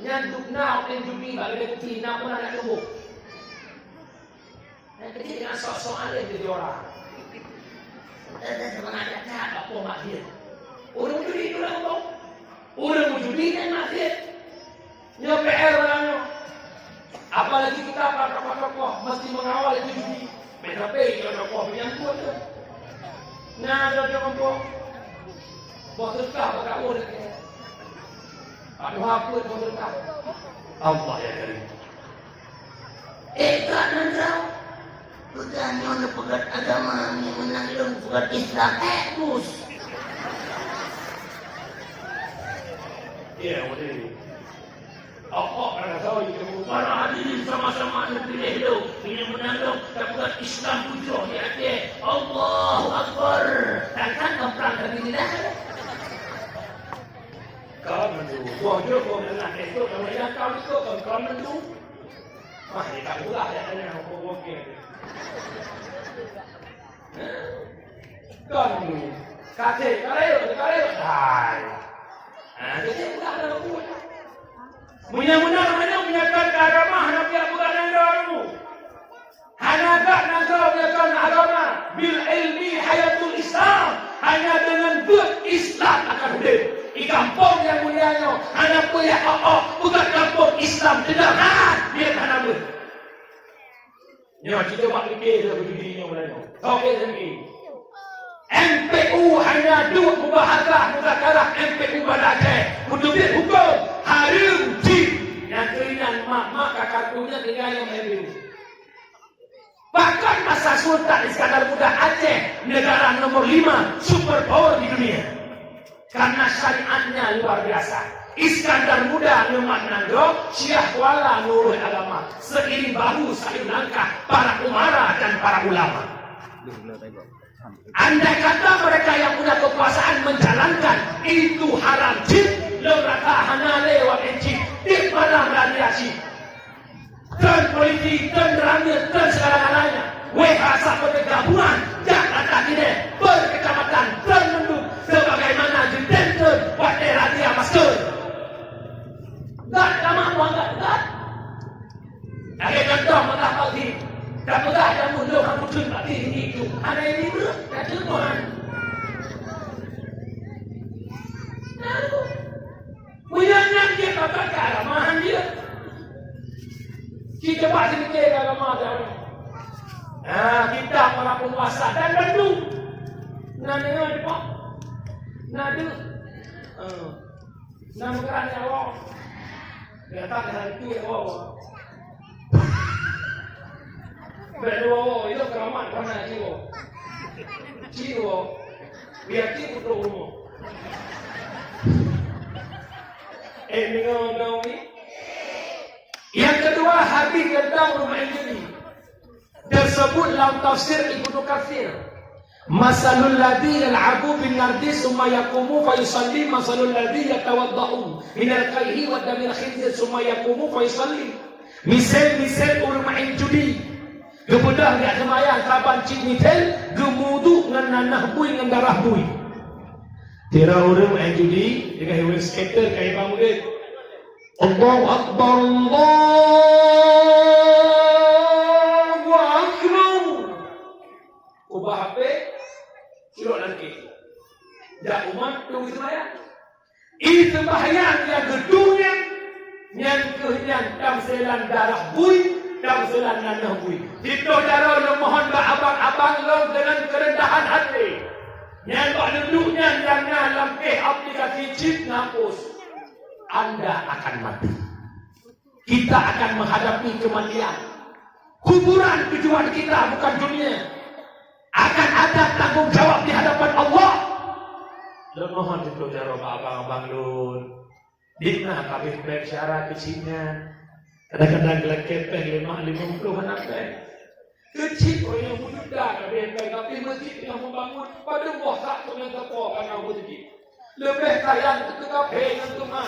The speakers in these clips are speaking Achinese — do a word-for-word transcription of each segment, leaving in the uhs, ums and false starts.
Nyan dum na ureueng judi bak keude kupi, na pun aneuk tuboh. Nyang keuneuk nyan sok-sok alim jadi orang. Ada semangat cakap bak poh maksiat. Ureueng judi tu ureueng tu. Ureueng judi nyan maksiat. Nyoe P R ureueng nyoe. Apalagi kita para tokoh-tokoh mesti mengawal itu judi. Meusabe nyoe tokoh nyang buet tu. Nah, ada tokoh boh sedekah bak ureueng. Aduh, apa boh sedekah? Allah ya Karim. Eh, ka nan droe. Peugah nyoe neupeugah agama, nyoe meunang lôn peugah Islam. Eh, bus. Ya, boleh. Awak rasa itu para hadirin sama-sama neupiléh lôn. Nyoe meunang lôn tapeugah Islam tujoh di Aceh. Allahu Akbar. Takkan kaprang kami tidak? Ka mandum. Boh jeuet boh meunang esok, kalau ya kau ikut, kau, kau mandum. Wah, dia tak pula ya, tanya hukum wakil. Kan ni. Kacau, kalau, kalau, hai. Ha, jadi pula ada hukum. Meunyoe meunan, meunyoe meunyoe ka agama, hana piyak peugah nanggroe ilmu. Hana gak nanggroe meunyoe ka agama. Bil ilmi hayatul Islam. Hanya dengan buet Islam akan udép. Di kampung nyang mulia nyoe, hana peue jak ôk-ôk, bukan kampung Islam, teudah han, biet hana buet. Nyoe, cuba pike lé beujudi nyoe bulan nyoe. Oke, lagi. M P U hanya duek mubahasah muzakarah M P U Banda Aceh. Meuteubiet huköm hareuem jih. Nyang keunan mak-mak ka kartunya tinggai lam M P U. Bahkan masa Sultan Iskandar Muda Aceh negara nomor lima super power di dunia. Karena syariatnya luar biasa. Iskandar Muda nyoe mak nanggroe, Syiah Kuala nurut agama. Seiring bahu seiring langkah para umara dan para ulama. Andai kata mereka yang punya kekuasaan menjalankan itu haram jih, lôn rasa hana lé watèe jih, tiep malam raya jih. Treun polisi, treun ramé, treun segala-galanya. Wéh rasa bergabungan, jak rata kideh, berkecamatan, treun mandum, sebagaimana jitém treun watèe razia masker. Gat lama muanggat gat. Lagèe contoh meulah pagi, dak peugah dak mulo hang kutun pagi ini itu. Ada ini bro, dak cuma. Lalu Meunyoe nyan jeuet bakat keu agama han jeuet. Ci coba seumiké keu agama dah. Nah, kita para penguasa dan bandum. Na deungoe, Pak? Na deuh? Eh. Na meukeurah nyawa. Gata dah hantu nyawa. Bèk lôn woe, ilôn keuramat hana jiwoe. Jiwoe, biar cit putôh rumoh. Eh, deungoe, deungoe ni. Yang kedua, hadis tentang ureueng maén judi. Tersebut dalam tafsir Ibnu Katsir. "Masalul ladzi yal'abu bin nardi tsumma yaqumu fa yusalli, masalul ladzi yatawadda'u minal qaihi wa damil khinzir tsumma yaqumu fa yusalli." Misal-misal ureueng maén judi, geubeudôh jak seumayang saban cit misal, geumudu ngon nanah bui ngon darah bui. Tira ureueng maén judi, deungon ureueng skater ka iba murit. Allahu Akbar, Allahu Akbar. Ubah H P, silok langkée. Jak umat, tunggu seumayang. Ih, seumbahyang nyang geuduek nyan, nyan kheueh nyan tamseulan darah bui, tamseulan nanah bui. Sitoh jaroe lôn mohon bak abang-abang lôn deungon keureundahan até. Nyan bak neudok nyan nyang na lam kèh aplikasi chip ngapus. Anda akan mati. Kita akan menghadapi kematian. Kuburan tujuan kita, bukan dunia. Akan ada tanggung jawab di hadapan Allah. Lôn mohon sitoh jaroe bak abang-abang lôn. Di na ka abéh péng syara keuchik nyan. Kadang-kadang geulakèe péng lima, limong ploh hana péng. Keuchik ureueng nyang wujud dah ka abéh péng, tapi meuseujid teungoh meubangun, padum boh sak teungoh teupo ka na meuseujid. Leubeh sayang teuka péng ngon teuma.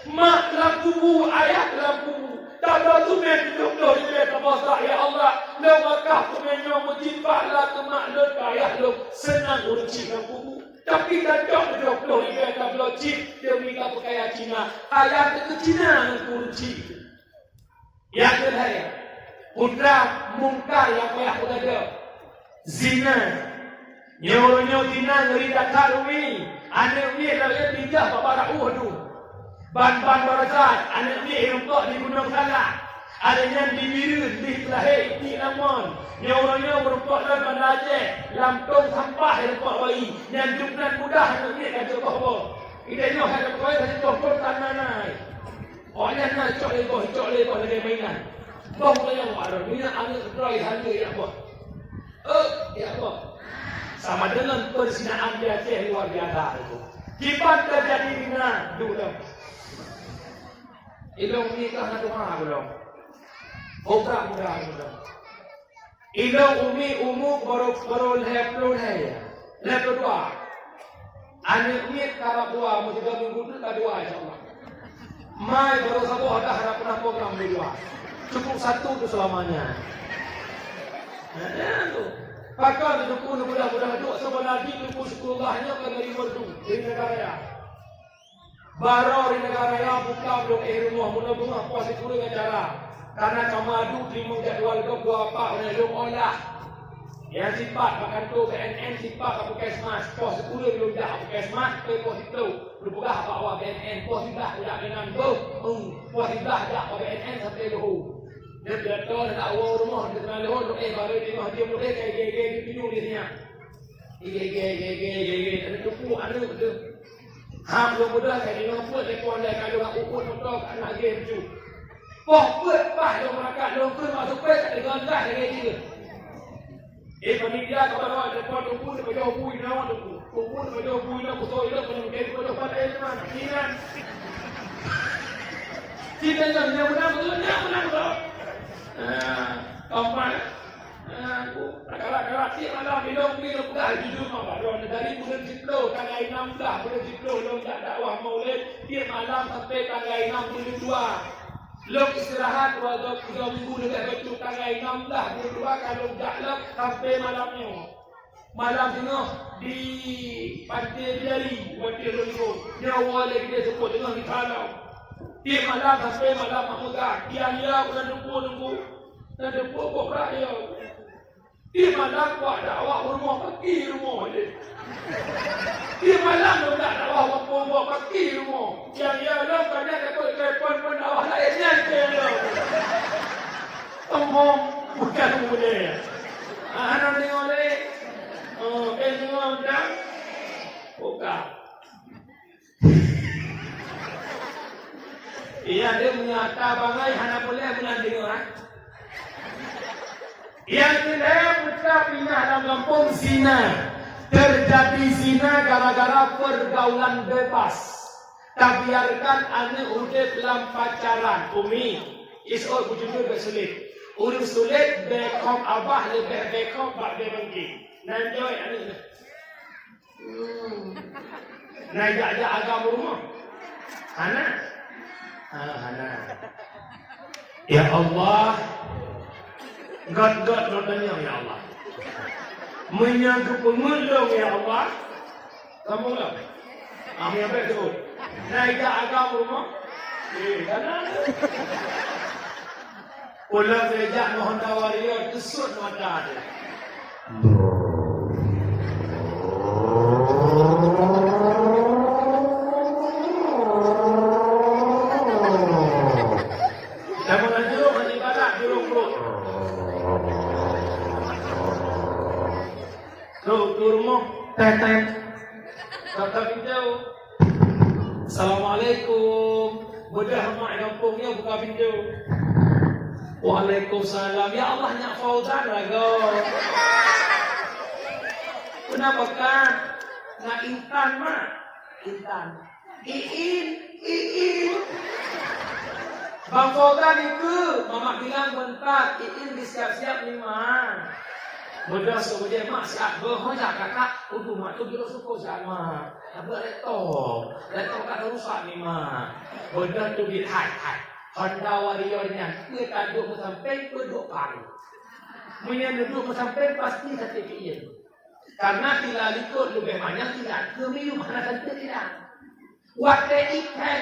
Mak lam kubu, ayah lam kubu. Tabloe teumèn tujoh ploh ribèe saboh sak, ya Allah. Lôn wakaf teumèn nyoe meuseujid bak la keu mak lôn keu ayah lôn. Seunang ureueng chik lam kubu. Tapi tacok beudôh-beudôh ié tabloe chip deumi tapeukaya Cina, ayah teuh keu Cina ngon kuruci. Nyang keulhèe, putra mungkar nyang payah peugadôh, zina. Nyoe uroe nyoe zina ngeuri that-that umi, aneuk miet lagèe pindah bak bara ueh dum. Ban-ban baroesa aneuk miet rumpok di Gunong Salak. Ada nyan di Bireuen, di Seulahé, di Lamon. Nyoe uroe nyoe meurumpok lom Banda Aceh, lam tông sampah rumpok bayi. Nyan jumlah mudah aneuk miet ka jeuet boh-boh. Ideh nyoe hai ka tuai ka jeuet boh-boh tan na-na. Awak nyan na cok lé boh, cok lé boh lagèe mainan. Boh meulayeue awak droe, minyeuk aneuk droe hana jak boh. Eh, jak boh. Sama dengan perzinaan di Aceh luar biasa itu. Kiban teujadi zina dulu. Ilong nikah na tuha belum. Obrak muda belum. Ilong umi umu baru, baru lhèe ploh lhèe. Lhèe ploh dua. Aneuk miet karab dua, meusigoe minggu teuk ka dua, insya Allah. Mai baru saboh dah, hana pernah program di dua. Cukup satu tu selamanya. Nah, tu. Pakon tu, tu, mudah-mudah duk sebelah di tu, syukurlah nyoe ka dari merdu, dari negara ya. Baroe di negara nyan buka lôn éh rumoh, meunoe beungoh poh sikureueng acara. Karena ka madu teurimong jadwal gob dua pat, uroe lôn olah. Nyang sipat bak kantô B N N, sipat bak puskesmas, poh sikureueng lôn jak bak puskesmas, sampai poh siplôh lôn peugah bak awak B N N, poh siblaih jak keunan beuh, hmm, poh siblaih jak bak B N N sampai leuhô. Dia pidato, dia tak woe rumoh, dia keunan leuhô, lôn éh baroe teungoh diem, lôn éh ka igé-igé geutuju di sinan. Igé-igé, igé-igé, igé-igé, ada tupu, ada betul. Ha, belum mudah, saya dengar pun, saya pun, saya kalau nak ukur motor, anak game tu. Poh peuet paih lôn meuangkat, lôn kheun masuk pet, tak dengar dah, lagèe dia. Eh, panitia, kawan-kawan, saya pun tupu, saya pun tupu, saya pun tupu. Tupu, saya pun tupu, saya pun tupu, saya pun tupu, saya pun tupu, saya pun tupu. Kita yang, yang menang betul, yang menang betul. Ah, keempat. Aku galak-galak tiep malam ilong pi lôn peugah jujur mawah droeneuh dari buleuen siplôh tanggai nam blah buleuen siplôh lôn jak dakwah maulid tiep malam sampai tanggai nam buleuen dua. Lôn istirahat dua, dua, dua minggu leubeh bacut tanggai nam blah buleuen dua ka lôn jak lom sampai malam nyoe. Malam singoh di Pantai Bidari, Pantai Lôn Nyoe. Nyawa lé geude seupôt teungoh di Khalau. Tiep malam sampai malam mak meuga, kian ya udah dumpuk-dumpuk. Teudeungoe boh rayeuk. Di malam wak dakwah rumoh paki rumoh jih. Di malam lôn dak dakwah wak rumoh paki rumoh. Nyang ya lôn ka nyan takot telepon pun dakwah laén nyan keu lôn. Sombong bukan mulia. Ah, hana deungoe lé. Oh, eh, deungoe dah. Buka. Iya, dia meunyo ata bangai hana boleh meunan deungoe, ha? Nyang keulhèe, putra pinah lam gampông zina. Terjadi zina gara-gara pergaulan bebas. Tabiarkan aneuk udép lam pacaran. Umi, isot beujujur bèk sulet. Ureueng sulet bèk khom abah leubeh bèk khom bak bèk bangke. Nan joi aneuk nyan. Hmm. Na jak-jak agam rumoh? Hana? Ah, hana. Ya Allah. Gèt-gèt lôn tanyong, ya Allah. Meunyo geupeungeut lôn, ya Allah. Sambung lom. Ah, meunyo bèk teupeu. Na jak agam rumoh? Eh, hana. Ulôn geujak ngon Honda Warrior, teusut mata teuh. Sama laju, hana ibarat, jurông brok. Trok u rumoh, tet, tet. Tok-tok pintoe. Assalamualaikum. Beudôh mak gampông nyoe buka pintoe. Waalaikumsalam. Ya Allah, nyak Fauzan lagoe. Kenapa, Kak? Nak Intan, Mak. Intan. Iin, Iin. Bang Fauzan itu, Mamak bilang bentar, Iin disiap-siap ni, Mak. Beudôh seubeudôh mak siat beuh, ho jak kakak, udeuh mak tu jeuet suko siat mak. Tapi laptop, laptop ka rusak ni, Mak. Beudôh tu bit hai, hai. Honda Warrior nyan, peue taduek meusampéng, peue duek paru. Meunyo duek meusampéng, pasti sakét keuieng. Karena sila likot leubeh manyang sila keumiyueb hana santeuet sila. Watée ikan